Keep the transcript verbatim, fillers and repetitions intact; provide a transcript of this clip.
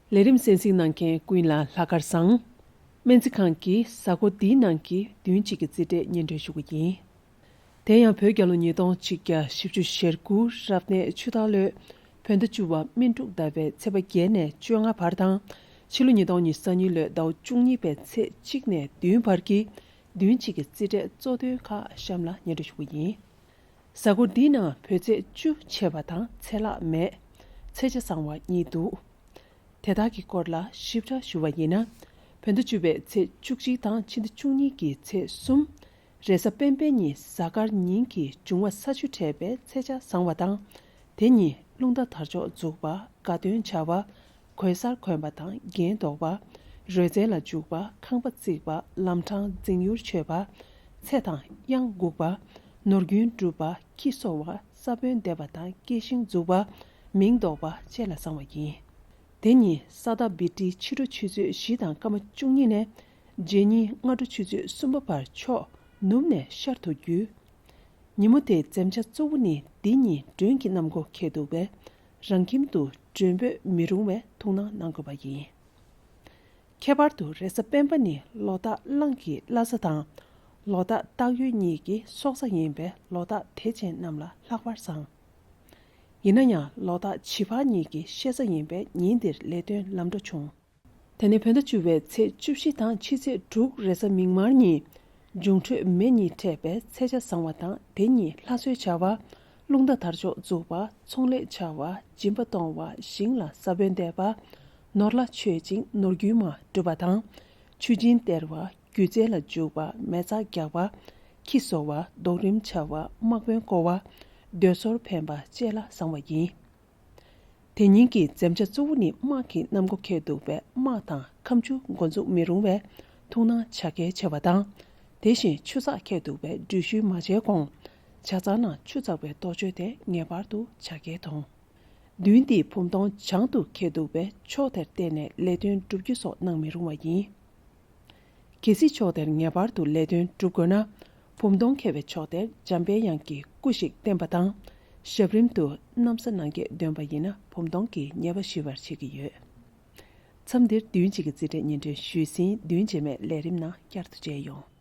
ལས་རིམ་གསན་གཟིགས་གནང་མཁན་ཀུན་ལ་ལྷག་དཀར་བཟང་། སྨན་རྩིས་ཁང་གིས་གཟའ་འཁོར་འདིའི་ནང་གི་བདུན་གཅིག་གི་རྩིས་འབྲས་སྙན་སྒྲོན་ཞུ་གི་ཡིན། དེ་ཡང་བོད་རྒྱལ་ལོ་ཉིས་སྟོང་ཆིག་བརྒྱ་བཞི་བཅུ་ཞེ་དགུ་རབ་གནས་ཆུ་སྟག་ལོའི་བོད་ཟླ་བཅུ་པ་སྨིན་དྲུག་ཟླ་བའི་ཚེས་པ་བརྒྱད་ནས་བཅོ་ལྔ་བར་དང་། ཕྱི་ལོ་ཉིས་སྟོང་ཉི་ཤུ་རྩ་གཉིས་ལོའི་ཟླ་བ་བཅུ་གཉིས་པའི་ཚེས་གཅིག་ནས་བདུན་བར་གྱི་བདུན་གཅིག་གི་རྩིས་འབྲས་གཙོ་དོན་ཁག་གཤམ་ལ་སྙན་སྒྲོན་ཞུ་གི་ཡིན། གཟའ་འཁོར་འདིའི་ནང་བོད་ཚེས་བཅུ་ཆད་པ་དང་ཚེས་ལྷག་མེད། ཚེས་ཆ་བཟང་བ་གཉིས་འདུག་དེ་དག་གི་སྐོར་ལ་ཞིབ་ཕྲ་ཞུ་བ་ཡིན་ན། བོད་ཟླ་བཅུ་པའི་ཚེས་བཅུ་གཅིག་དང་ཕྱི་ཟླ་བཅུ་གཉིས་ཀྱི་ཚེས་གསུམ། རེས་གཟའ་སྤེན་པའི་ཉིན་གཟའ་སྐར་ཉིན་གྱི་འབྱུང་བ་ས་ཆུ་འཕྲད་པའི་ཚེས་ཆ་བཟང་བ་དང་། དེ་ཉིན་རླུང་རྟ་དར་ལྕོག་འཛུགས་པ། དགའ་སྟོན་བྱ་བ། གོས་གསར་གོན་པ་དང་རྒྱན་འདོགས་པ། རོལ་རྩེད་ལ་འཇུག་པ། ཁང་པ་བརྩིགས་པ། ལམ་འཕྲང་འཛིང་ཡུར་ཆོད་པ། ཚེ་དང་གཡང་འགུགས་པ། ནོར་རྒྱུན་སྒྲུབ་པ། ཁྱི་གསོ་བ། ས་བོན་འདེབས་པ་དང་སྐྱེ་ཤིང་འཛུགས་པ། མིང་འདོགས་པ་བཅས་ལ་བཟང་བ་ཡིན། དེ་ཉིན་ས་བདག་བི་ཏྲི་ཕྱི་དྲོ་ཆུ་ཚོད་བཞི་དང་སྐར་མ་བཅུ་གཉིས་ནས་རྗེ་ཉིན་སྔ་དྲོ་ཆུ་ཚོད་གསུམ་པ་བར་ཕྱོགས་ནུབ་ནས་ཤར་དུ་རྒྱུ། ཉིན་མོ་དེའི་འཛེམ་བྱ་གཙོ་བོ་ནི་འདི་ཉིན་མགྲོན་གྱི་གནམ་སྒོ་ཁེལ་འདུག་པས། རང་ཁྱིམ་དུ་མགྲོན་འབོད་མི་རུང་བའི་ཐུགས་སྣང་གནང་དགོས་པ་ཡིན། ཁྱད་པར་དུ་རེས་གཟའ་སྤེན་པ་ནི་ལོ་རྟགས་གླང་གི་བླ་གཟའ་དང་། ལོ་རྟགས་སྟག་ཡོས་གཉིས་ཀྱི་སྲོག་གཟའ་ཡིན་པས་ལོ་རྟགས་དེ་ཅན་རྣམས་ལ་ལྷག་པར་བཟང་། ཡིན་ན་ཡང་ལོ་རྟགས་བྱི་ཕག་གཉིས་ཀྱི་བཤད་གཟའ་ཡིན་པས་ཉིན་འདིར་ལས་དོན་ལམ་འགྲོ་བྱུང་། དེ་ནས་བོད་ཟླ་བཅུ་པའི་ཚེས་བཅུ་བཞི་དང་ཕྱི་ཚེས་དྲུག་རེས་གཟའ་མིག་དམར་ཉིན། འབྱུང་འཕྲོད་མེ་གཉིས་འཕྲད་པས་ཚེས་ཆ་བཟང་བ་དང་དེ་ཉིན་ལྷ་གསོལ་བྱ་བ། རླུང་རྟ་དར་ལྕོག་འཛུགས་པ། ཚོང་ལས་བྱ་བ། སྦྱིན་པ་གཏོང་བ། ཞིང་ལ་ས་བོན་འདེབས་པ། ནོར་ལྷ་མཆོད་ཅིང་ནོར་རྒྱུན་མ་སྒྲུབ་པ་དང་། མཆོད་སྦྱིན་སྟེར་བ། སྒྱུ་རྩལ་ལ་འཇུག་པ། མེ་བཙའ་རྒྱག་པ། ཁྱི་གསོ་བ། རྡོག་རིམ་བྱ་བ། དམག་དཔོན་བསྐོ་བ། སྡོད་སོར་འཕེན་པ་བཅས་ལ་བཟང་བ་ཡིན། དེ་ཉིན་གྱི་འཛེམ་བྱ་གཙོ་བོ་ནི་དམག་གི་གནམ་སྒོ་ཁེལ་འདུག་པས་དམག་དང་ཁ་མཆུ་འགོ་འཛུགས་མི་རུང་བས་ཐུགས་སྣང་བྱ་གལ་ཆེ་བ་དང་། དེ་བཞིན་ཆུ་ཚགས་ཁེལ་འདུག་པས་འགྲུལ་བཞུད་མ་བྱས་གོང་། ཇ་ཚང་ནང་ཆུ་འཛག་པའི་གཏོ་བཅོས་དེ་ངེས་པར་དུ་བྱ་གལ་མཐོང་། བདུན་འདི་བུམ་སྟོང་བྱང་དུ་ཁེལ་འདུག་པས་ཕྱོགས་དེར་བལྟས་ནས་ལས་དོན་བསྒྲུབ་རྒྱུ་སོགས་གནང་མི་རུང་བ་ཡིན། གལ་སྲིད་ཕྱོགས་དེར་ངེས་པར་དུ་ལས་དོན་སྒྲུབ་དགོས་ན། བུམ་སྟོང་ཁེལ་བའི་ཕྱོགས་དེར་འཇམ་པའི་དབྱངས་ཀྱི་སྐུ་ཞིག་བསྟན་པ་དང་། ཞབས་རིམ་དུ་གནམ་ས་ནམ་མཁའི་འདོན་པ་ཡིན་ན་བུམ་སྟོང་གི་ཉེས་པ་ཞི་བར་བྱེད་ཀྱི་ཡོད། མཚམས་འདིར་བདུན་གཅིག་གི་རྩིས་འབྲས་སྙན་སྒྲོན་ཞུས་ཟིན། བདུན་རྗེས་མའི་ལས་རིམ་ནང་བསྐྱར་དུ་མཇལ་ཡོང་།